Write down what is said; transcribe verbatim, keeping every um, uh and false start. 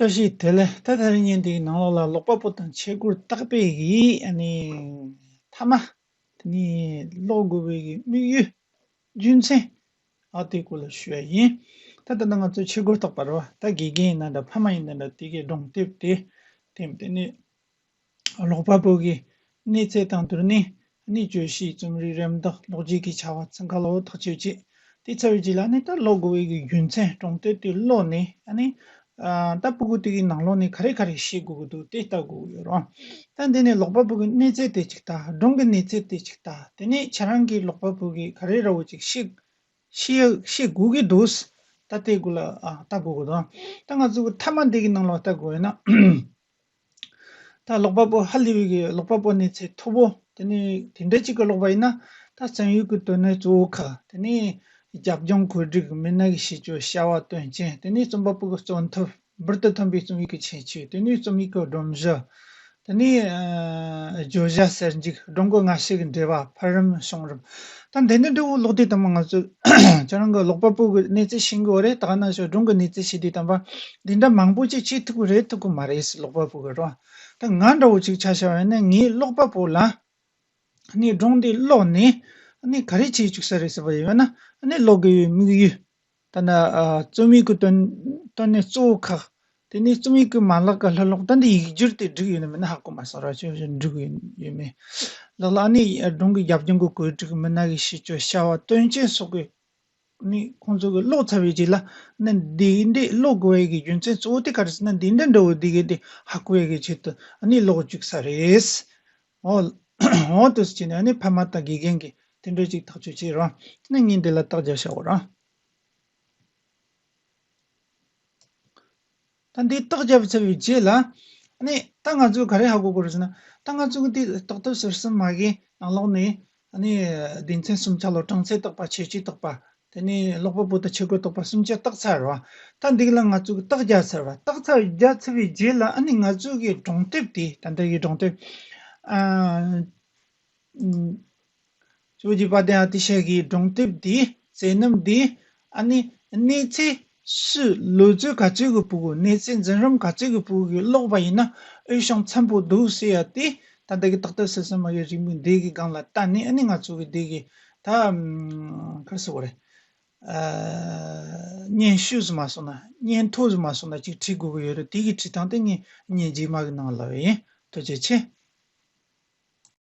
བཀྲ་ཤིས་བདེ་ལེགས། ད་ད་རིང་བརྙན་འདིའི་ནང་ལོགས་ལ་ཀློག་པ་པོ་དང་ཆས་གོས་བཏགས་པའི་གི་ཨ་ནི་མཐའ་མ། དེ་ནས་ཀློག་དགོས་པའི་གི་དམིགས་ཡུལ། རྒྱུ་མཚན། ཨ་དེའི་སྐོར་ལ་ཞུ་ཡ་ཡིན། ད་ད་ལྟ་ང་ཚོ་ཆས་གོས་བཏགས་པ་རེད་བ། ད་དགེ་རྒན་ཡིན་ན་འདྲ་ཕ་མ་ཡིན་ན་འདྲ་དེ་གའི་སྒྲུང་དེབ་དེ། དེ་དེ་ནས་ཀློག་པ་པོ་གི་གནས་ཚད་དང་བསྡུར་ནས་ཨ་ནི་བརྗོད་གཞི་རྩོམ་རིག་རམ་འདེགས་ཀློག་བརྗོད་ཀྱི་བྱ་བ་ཚང་ཁ་ལོ་ཐག་ཆོད་ཅིག་དེ་ཚར་བའི་རྗེས་ལ་ཨ་ནི་ད་ཀློག་དགོས་པའི་གི་རྒྱུ་མཚན་སྒྲུང་དེབ་དེ་ཀློག་ནས་ཨ་ནི། ཨ་ད་ཕྲུ་གུ་དེ་གི་ནང་ལོགས་ནས་ག་རེ་ག་རེ་ཤེས་དགོས་ཀྱི་འདུག་དེ་ལྟ་དགོས་ཀྱི་ཡོད་རེད། ད་འདི་ནས་ཀློག་པ་པོ་གི་གནས་ཚད་དེ་གཅིག་ལྟ། སྒྲུང་གི་གནས་ཚད་དེ་གཅིག་ལྟ། དེ་ནས་ཁྱེད་རང་གིས་ཀློག་པ་པོ་གིས་ག་རེ་འདྲ་བོ་ཅིག་ཤེས། ཤེས་ཤེས་དགོས་ཀྱི་འདུག་ད་དེ་དགོས་ལ་ཨ་ལྟ་དགོས་ཀྱི་འདུག་ད་ང་ཚོ་གི་མཐའ་མ་འདི་གི་ནང་ལ་ལྟ་དགོས་ཡོད་ན། ད་ཀློག་པ་པོ་ཧ་ལས་པའི་གི་ཀློག་པ་པོ་གནས་ཚད་མཐོ་པོ། དེ་ནས་དེ་འདྲ་ཅིག་གི་ཀློག་པ་ཡིན་ན། ད་རྩོམ་ཡིག་གི་དོན་གནད་གཙོ་བོ་ཁག་དེ་ནས་རྒྱབ་ལྗོངས་བཀོད་སྒྲིག་མི་སྣ་གི་གཤིས་སྤྱོད་བྱ་བ་དོན་རྐྱེན། དེ་ནས་རྩོམ་པ་པོ་གི་རྩོམ་ཐབས་འབུར་དུ་ཐོན་པའི་རྩོམ་ཡིག་གི་ཁྱད་ཆོས། དེ་ནས་རྩོམ་ཡིག་གི་སྒྲོམ་གཞི། དེ་ནས་ཨ་བརྗོད་བྱ་གསར་འཇུག་སྒྲུང་གི་སྔ་ཕྱི་གི་འབྲེལ་བ། ཕར་རིམ་བྱུང་རིམ། ད་འདི་འདྲ་འདྲ་བོ་ཀློག་དུས་དང་པོ་ང་ཚོ་ཁྱེད་རང་གི་ཀློག་པ་པོ་གི་གནས་ཚད་ཤེས་ཀྱི་ཡོད་རེད། ད་ག་ན་ཞོ་སྒྲུང་གི་གནས་ཚད་ཤེས་དུས་དང་པོ་འདི་འདྲ་མང་པོ་ཅིག་བྱེད་ཐུབ་ཀྱི་རེད་ཐུབ་ཀྱི་མ་རེད་ཟེར་ཀློག་པ་པོ་གི་རོ། ད་ང་འདྲ་བོ་ཅིག་ཆ་བཞག་པ་ཡིན་ན་ངས་ཀློག་པ་པོ་ལ་ནི་སྒྲུང་འདི་ཀློག་ནས་ནི་ག་རེ་བྱེད་བཅུག་ས་རེད་ཟེར་བ་ཡིན་ན་ནི་ཀློག་དགོས་པའི་དམིགས་ཡུལ། ད་ནི་ཨ་རྩོམ་ཡིག་གི་དོན་དོན་གནད་གཙོ་བོ་ཁག་དེ་ནས་རྩོམ་ཡིག་གི་མ་ལག་གི་ལྷུ་ལོག་ད་འདི་ཡིག་སྒྱུར་དེ་འགྲིག་ཡོད་ན་མེད་ན་ཧ་གོ་མ་སོང་ར། ཅོ་ཅོ་འགྲིག་ཡོད་ཡོད་མེད། ལག་ལ་ནི་སྒྲུང་གི་རྒྱབ་ལྗོངས་ཀྱི་བཀོད་སྒྲིག་མི་སྣ་གི་གཤིས་སྤྱོད་བྱ་བ་དོན་རྐྱེན་སོགས་ཀྱི་ནི་ཁོང་ཚོ་གི་ཀློག་ཚར་བའི་རྗེས་ལ་ནི་འདི་འདྲའི་ཀློག་དགོས་ཡ་གི་རྒྱུ་མཚན་གཙོ་བོ་དེ་ག་རེ་ཟེར་ན་འདི་འདྲ་འདྲ་བོ་འདི་གི་དེ་ཧ་གོ་ཡ་གི་ཆེད་དུ་ནི་ཀློག་བཅུག་ས་རེད། འོ་འོ་དུ་ཟེར་ནས་ནི་ཕ་མ་དང་དགེ་རྒན་གྱི་དེ་འདྲ་ཅིག་ཐག་གཅོད་བྱེད་རོགས། དེ་ནས་ངས་འདི་ལ་རྟགས་རྒྱག་བྱ་འོ་ར། ད་འདི་རྟགས་བརྒྱབ་ཚར་བའི་རྗེས་ལ། ཨ་ནི་ད་ང་ཚོས་ག་རེ་ཧ་གོ་དགོས་རེད་ཟེར་ན། ད་ང་ཚོ་གི་འདི་རྟགས་དེབ་ཟུར་གསུམ་མ་གི་ནང་ལོགས་ནས་ཨ་ནི་སྡེ་ཚན་གསུམ་ཆ་ལ་གྲངས་ཚད་བཏགས་པ། ཁྱད་ཆོས་བཏགས་པ། དེ་ནས་ཀློག་པ་པོ་དང་ཆས་གོས་བཏགས་པ་གསུམ་ཆ་བཏགས་ཚར་བ། ད་འདི་ལ་ང་ཚོ་གི་རྟགས་རྒྱག་ཚར་བ། རྟགས་ཚར་རྒྱག་ཚར་བའི་རྗེས་ལ་ཨ་ནི་ང་ཚོ་གི་སྒྲུང་དེབ་དེ་ད་ལྟ་གི་སྒྲུང་དེབ་ཨ། ཨུམ། ཇོ་བོ་རྗེ་དཔལ་ལྡན་ཨ་ཏི་ཤ་གི་སྒྲུང་དེབ་འདི་མཛད་རྣམ་འདི་ཨ་ནི་གནས་ཚད་སུ་ལོ་ཚོད་ག་ཚོད་ཀྱི་ཕྲུ་གུ། གནས་ཚད་འཛིན་རིམ་ག་ཚོད་ཀྱི་ཕྲུ་གུ་གིས་ཀློག་པ་ཡིན་ན་འོས་ཤིང་འཚམ་པོ་འདུག་ཟེར་ཡ་དེ་ད་ལྟ་གི་རྟགས་དེབ་ཟུར་གསུམ་མ་གི་རིང་མོའི་འདི་གི་སྒང་ལ་བལྟས་ནས་ཨ་ནི་ང་ཚོ་གི་འདི་གི་ད་ཨུམ་ག་རེ་ཟེར་དགོས་རེད། ཨ་སྙན་ཞུ་ཟེར་མ་སོང་ན་སྙན་ཐོ་ཟེར་མ་སོང་ན་ཅིག་བྲིས་དགོས་ཀྱི་ཡོད་རེད། དེ་གི་བྲིས་སྟངས་དེ་ངས་བརྙན་རྗེས་མ་གི་ནང་ལ་བས་ཡིན། ཐུགས་རྗེ་ཆེ།